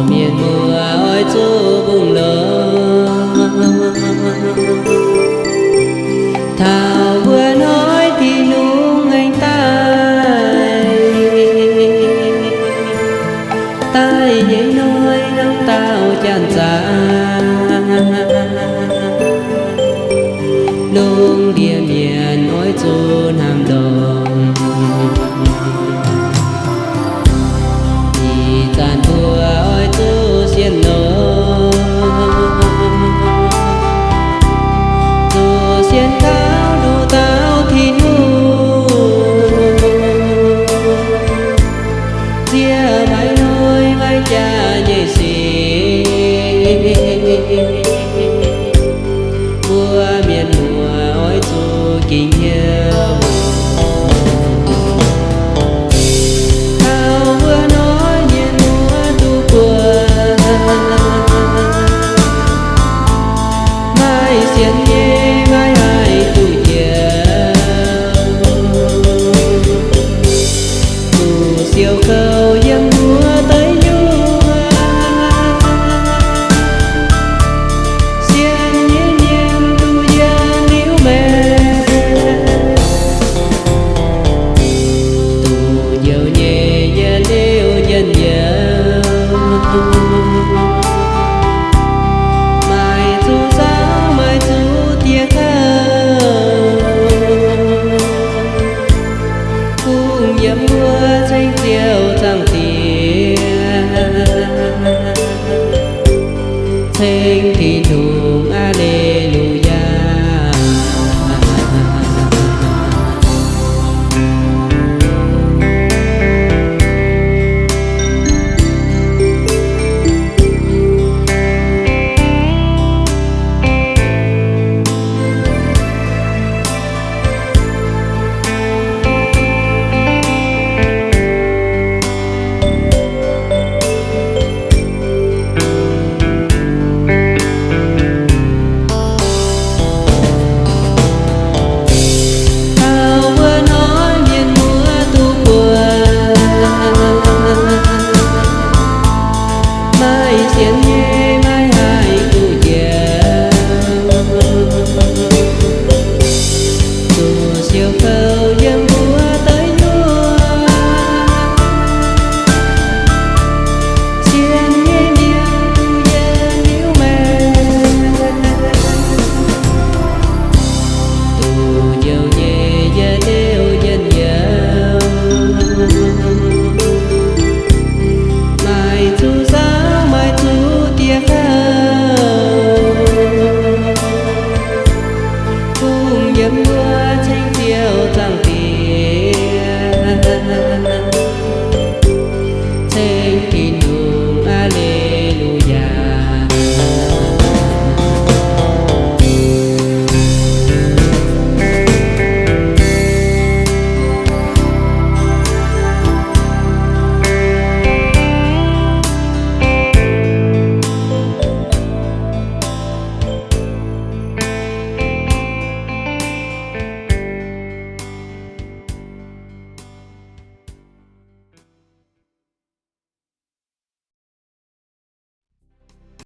Mienh muoz oix zuqc mbungh longx, taux mbuo hnoi Tin-Hungh aengx daaih, daaih nyei hnoi hnangv daauh janx-zaqc, lungh ndiev mienh oix zuqc hnamv ndorm. Ih zanc mbuo oix zuqc sienx longx, zuqc sienx gauh nduqc dauh Tin-Hungh, ziec maiv hnoi maiv jaax nyei sic. Mbuo mienh muoz oix zuqc ging hnyouv, taux mbuo hnoi mienh muoz duqv buatc, maaih sienx nyei maiv haih duqv jiex, zuqc siou kouv yiem mbuo deic nyuoqc. Sienx nyei mienh duqv njien-youh maengc, duqv njoux nyei njien-youh njien-youh, maaih zuqc saauv maaih zuqc diex kouv, kungx yiem mbuo ceng Ziouv Zaangc Diex, ceng Tin